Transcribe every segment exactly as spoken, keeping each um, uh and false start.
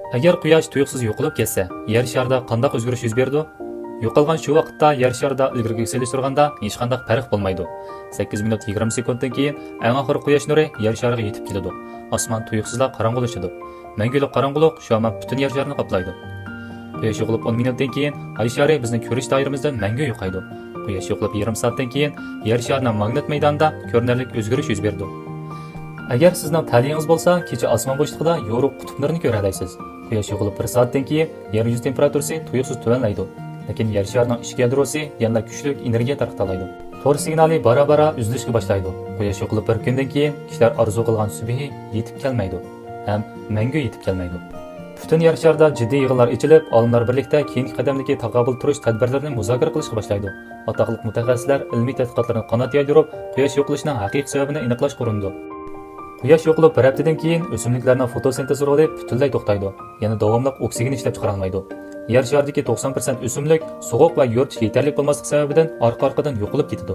ئەگەر قۇياش تۇيۇقسىز يوقىلىپ كەتسە، يەر شارىدا قانداق ئۆزگىرىش يۈز بېرىدۇ؟ يوقالغان شۇ ۋاقىتتا يەر شارىدا ئىلگىرىكىگە سېلىشتۇرغاندا ھېچقانداق پەرق بولمايدۇ. سەككىز مىنۇت يىگىرمە سېكۇنتتىن كېيىن ئەڭ ئاخىرقى قۇياش نۇرى يەر شارىغا يېتىپ كېلىدۇ. ئاسمان تۇيۇقسىزلا قاراڭغۇلىشىدۇ. مەڭگۈلۈك قاراڭغۇلۇق شۇ ھامان پۈتۈن يەر شارىنى قاپلايدۇ. قۇياش يوقىلىپ ئون مىنۇتتىن كېيىن ئاي شارى بىزنىڭ كۆرۈش دائىرىمىزدىن مەڭگۈ يوقايدۇ. قۇياش يوقىلىپ يېرىم سائەتتىن كېيىن يەر شارىنىڭ ماگنىت مەيدانىدا كۆرۈنەرلىك ئۆزگىرىش يۈز بېرىدۇ. ئەگەر سىزنىڭ تەلىيىڭىز بولسا، كېچە ئاسمان بوشلۇقىدا يورۇق قۇتۇپ نۇرىنى كۆرەلەيسىز. قۇياش يوقىلىپ بىر سائەتتىن كېيىن يەر يۈزى تېمپېراتۇرىسى تۇيۇقسىز تۆۋەنلەيدۇ. لېكىن يەر شارىنىڭ ئىچكى يادروسى يەنىلا كۈچلۈك ئېنېرگىيە تارقىتالايدۇ. تور سىگنالى بارا-بارا ئۈزۈلۈشكە باشلايدۇ. قۇياش يوقىلىپ بىر كۈندىن كېيىن كىشىلەر ئارزۇ قىلغان سۈبھى يېتىپ كەلمەيدۇ ھەم مەڭگۈ يېتىپ كەلمەيدۇ. پۈتۈن يەر شارىدا جىددىي يىغىنلار ئېچىلىپ، ئالىملار بىرلىكتە كېيىنكى قەدەمدىكى تاقابىل تۇرۇش تەدبىرلىرىنى مۇزاكىرە قىلىشقا باشلايدۇ. ئاتاقلىق مۇتەخەسسىسلەر ئىلمىي تەتقىقاتلىرىنى قانات يايدۇرۇپ، قۇياش يوقىلىشىنىڭ ھەقىقىي سەۋەبىنى ئېنىقلاشقا ئۇرۇنىدۇ. قۇياش يوقىلىپ بىر ھەپتىدىن كېيىن ئۆسۈملۈكلەرنىڭ فوتوسىنتېز رولى پۈتۈنلەي توختايدۇ. يەنە داۋاملىق ئوكسىگېن ئىشلەپ چىقىرالمايدۇ. يەر شارىدىكى توقسان پىرسەنت ئۆسۈملۈك سوغۇق ۋە يورۇتۇش يېتەرلىك بولماسلىق سەۋەبىدىن ئارقا-ئارقىدىن يوقىلىپ كېتىدۇ.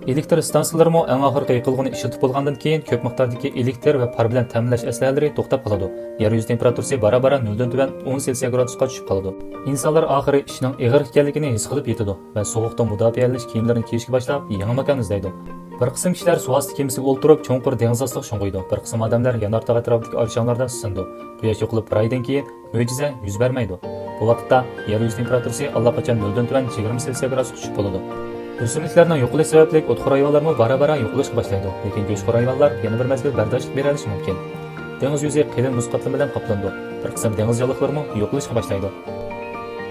ئېلېكتر ئىستانسىلىرىمۇ ئەڭ ئاخىرقى يېقىلغۇنى ئىشلىتىپ بولغاندىن كېيىن كۆپ مىقداردىكى ئېلېكتر ۋە پار بىلەن تەمىنلەش ئەسلىھەلىرى توختاپ قالىدۇ. يەر يۈزى تېمپېراتۇرىسى بارا-بارا نۆلدىن تۆۋەن ئون سېلسىيە گرادۇسقا چۈشۈپ قالىدۇ. ئىنسانلار ئاخىرى ئىشنىڭ ئېغىر ئىكەنلىكىنى ھېس قىلىپ يېتىدۇ ۋە سوغۇقتىن مۇداپىئەلىنىش كىيىملىرىنى كىيىشكە باشلاپ، يېڭى ماكان ئىزدەيدۇ. بىر قىسىم كىشىلەر سۇ ئاستى كېمىسىگە ئولتۇرۇپ، چوڭقۇر دېڭىز ئاستىغا شۇڭغۇيدۇ. بىر قىسىم ئادەملەر يانارتاق ئەتراپىدىكى ئارشاڭلاردا سىزىنىدۇ. قۇياش يوقىلىپ بىر ئايدىن كېيىن مۆجىزە يۈز بەرمەيدۇ. بۇ ۋاقىتتا يەر يۈزى تېمپېراتۇرىسى ئاللىقاچان نۆلدىن تۆۋەن يىگىرمە سېلسىيە گرادۇسقا چۈشۈپ بولىدۇ. ئۆسۈملۈكلەرنىڭ يوقىلىشى سەۋەبلىك ئوتخور ھايۋانلارمۇ بارا-بارا يوقىلىشقا باشلايدۇ، لېكىن گۆشخور ھايۋانلار يەنە بىر مەزگىل بەرداشلىق بېرەلىشى مۇمكىن. دېڭىز يۈزى قېلىن مۇز قاتلىمى بىلەن قاپلىنىدۇ. بىر قىسىم دېڭىز جانلىقلىرىمۇ يوقىلىشقا باشلايدۇ.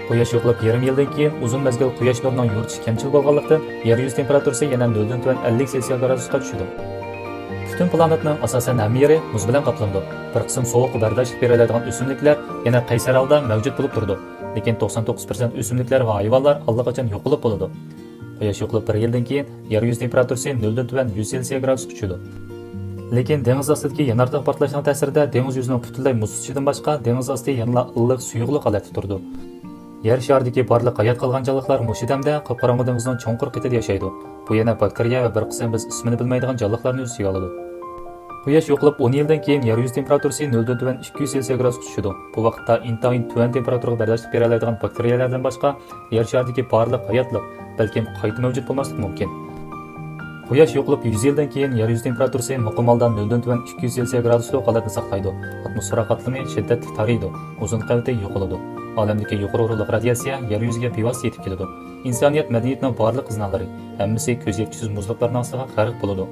قۇياش يوقىلىپ يېرىم يىلدىن كېيىن ئۇزۇن مەزگىل قۇياش نۇرىنىڭ يورۇتۇشى كەمچىل بولغانلىقتىن، يەر يۈزى تېمپېراتۇرىسى يەنە نۆلدىن تۆۋەن ئەللىك سېلسىيە گرادۇسقا چۈشىدۇ. پۈتۈن پلانېتنىڭ ئاساسەن ھەممە يېرى مۇز بىلەن قاپلىنىدۇ. بىر قىسىم سوغۇققا بەرداشلىق بېرەلەيدىغان ئۆسۈملۈكلەر يەنە قەيسەر ھالدا مەۋجۇت بولۇپ تۇرىدۇ. لېكىن توقسان توققۇز پىرسەنت ئۆسۈملۈكلەر ۋە ھايۋانلار ئاللىقاچان يوقىلىپ بولىدۇ. قۇياش يوقىلىپ بىر يىلدىن كېيىن يەر يۈزى تېمپېراتۇرىسى نۆلدىن تۆۋەن يۈز سېلسىيە گرادۇسقا چۈشىدۇ. لېكىن دېڭىز ئاستىدىكى يانارتاق پارتلاشنىڭ تەسىرىدە دېڭىز يۈزىنىڭ پۈتۈنلەي مۇز تۇتۇشىدىن باشقا، دېڭىز ئاستى يەنىلا ئىللىق سۇيۇقلۇق ھالەتتە تۇرىدۇ. يەر شارىدىكى بارلىق ھايات قالغان جانلىقلار مۇشۇ دەمدە قاپقاراڭغۇ دېڭىزنىڭ چوڭقۇر قېتىدا ياشايدۇ. بۇ يەنە باكتېرىيە ۋە بىر قىسىم بىز ئىسمىنى بىلمەيدىغان جانلىقلارنى ئۆز ئىچىگە ئالىدۇ. قۇياش يوقىلىپ ئون يىلدىن كېيىن يەر يۈزى تېمپېراتۇرىسى نۆلدىن تۆۋەن ئىككى يۈز سېلسىيە گرادۇسقا چۈشىدۇ. بۇ ۋاقىتتا ئىنتايىن تۆۋەن تېمپېراتۇرىغا بەرداشلىق بېرەلەيدىغان باكتېرىيەلەردىن باشقا، يەر شارىدىكى بارلىق ھاياتلىق بەلكىم قايتا مەۋجۇت بولماسلىقى مۇمكىن. قۇياش يوقىلىپ يۈز يىلدىن كېيىن يەر يۈزى تېمپېراتۇرىسى مۇقىم ھالدا نۆلدىن تۆۋەن ئىككى يۈز سېلسىيە گرادۇسلۇق ھالەتنى ساقلايدۇ. ئاتموسفېرا قاتلىمى شىددەتلىك تارىيىدۇ. ئوزون قەۋىتى يوقىلىدۇ. ئالەمدىكى يۇقىرى ئورۇنلۇق رادىياتسىيە يەر يۈزىگە بىۋاسىتە يېتىپ كېلىدۇ. ئىنسانىيەت مەدەنىيىتىنىڭ بارلىق ئىزنالىرى، ھەممىسى كۆز يەتكۈسىز مۇزلۇقلارنىڭ ئاستىغا غەرق بولىدۇ.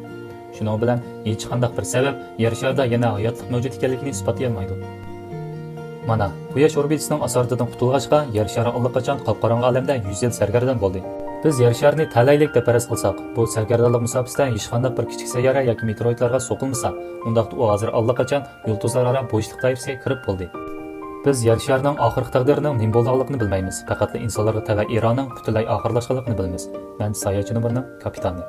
شۇنىڭ بىلەن ھېچقانداق بىر سەۋەب يەر شارىدا يەنە ھاياتلىق مەۋجۇت ئىكەنلىكىنى ئىسپاتلىيالمايدۇ. مانا، قۇياش ئوربىتىسىنىڭ ئاسارىتىدىن قۇتۇلغاچقا، يەر شارى ئاللىقاچان قاپقاراڭغۇ ئالەمدە يۈز يىل سەرگەردان بولدى. بىز يەر شارىنى تەلەيلىك دەپ پەرەز قىلساق، بۇ سەرگەردانلىق مۇساپىسىدە ھېچقانداق بىر كىچىك سەييارە ياكى مېتېئوروئىدلارغا سوقۇلمىسا، ئۇنداقتا ئۇ ھازىر ئاللىقاچان يۇلتۇزلار ئارا بوشلۇق دائىرىسىگە كىرىپ بولدى. بىز يەر شارىنىڭ ئاخىرقى تەقدىرىنىڭ نېمە بولىدىغانلىقىنى بىلمەيمىز، پەقەتلا ئىنسانلارغا تەۋە ئېرانىڭ پۈتۈنلەي ئاخىرلاشقانلىقىنى بىلىمىز. مەن ساياھەتچى نومۇرنىڭ كاپىتانى.